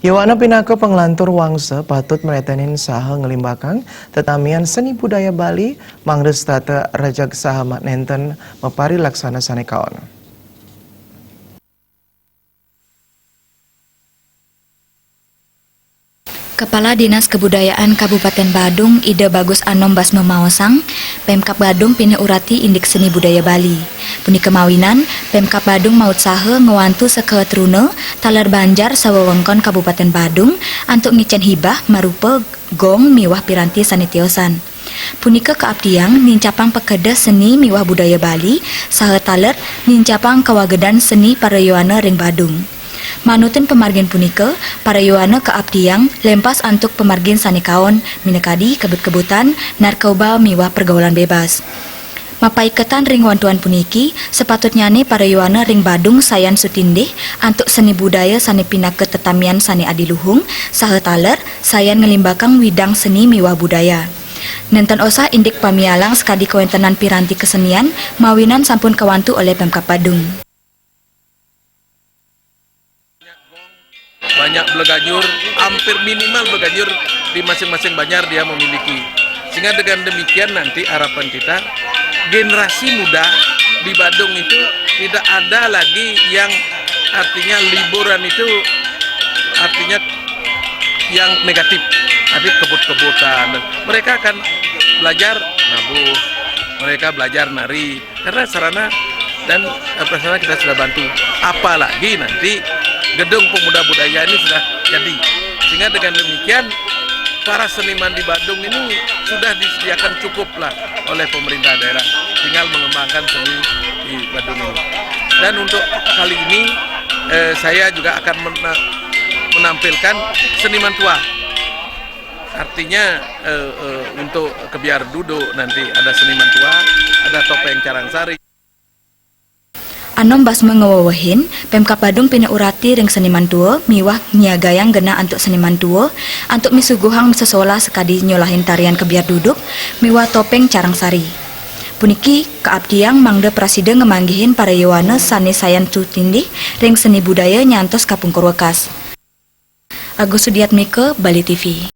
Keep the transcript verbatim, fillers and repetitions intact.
Yowana pinaka panglantur wangsa patut mretenin saha nglimbakang tetamian seni budaya Bali, mangda setata rejeg saha ma-, nenten maparilaksana sane kaon. Kepala Dinas Kebudayaan Kabupaten Badung, Ida Bagus Anom Basma maosang, Pemkab Badung pinih urati indik seni budaya Bali. Punika mawinan, Pemkab Badung mautsaha ngwantu sekatruna taler banjar sawewengkon Kabupaten Badung antuk ngicen hibah marupa gong miwah piranti sane tiosan. Punika kaaptiang nincapang pakedeh seni miwah budaya Bali saha taler nincapang kawagedan seni para yowana ring Badung. Manutin pamargin punika, para yowana kaaptiang lempas antuk pamargin sane kaon, minakadi kebut-kebutan, narkoba miwah pergaulan bebas. Mapaiketan ring wantuan puniki, sapatutnyane para yowana ring Badung sayan sutindih antuk seni budaya sane pinaka tetamian sane adiluhung, saha taler sayan nglimbakang widang seni miwah budaya. Nenten osah indik pamialang sakadi kawentenan piranti kesenian mawinan sampun kawantu olih Pemkab Badung. Banyak bleganjur, hampir minimal bleganjur di masing-masing banjar dia memiliki. Sehingga dengan demikian nanti harapan kita generasi muda di Badung itu tidak ada lagi yang artinya liburan itu artinya yang negatif, arti kebut-kebutan. Mereka akan belajar nabuh, mereka belajar nari, karena sarana dan prasarana kita sudah bantu. Apalagi nanti gedung pemuda budaya ini sudah jadi. Sehingga dengan demikian para seniman di Badung ini sudah disediakan cukup lah oleh pemerintah daerah. Tinggal mengembangkan seni di Badung ini. Dan untuk kali ini eh, saya juga akan mena- menampilkan seniman tua. Artinya eh, eh, untuk kebiar duduk nanti ada seniman tua, ada topeng carangsari. Anom Basma ngawewehin, Pemkab Badung pinih urati ring seniman tua miwah nyiagayang genah antuk seniman tua antuk misuguhang misasolah sakadi nyolahin tarian kebiar duduk miwah topeng carangsari. Puniki kaaptiang mangda prasida ngamanggihin para yowana sane sayan sutindih ring seni budaya nyantos kapungkur wekas. Agus Sudiatmika, Bali T V.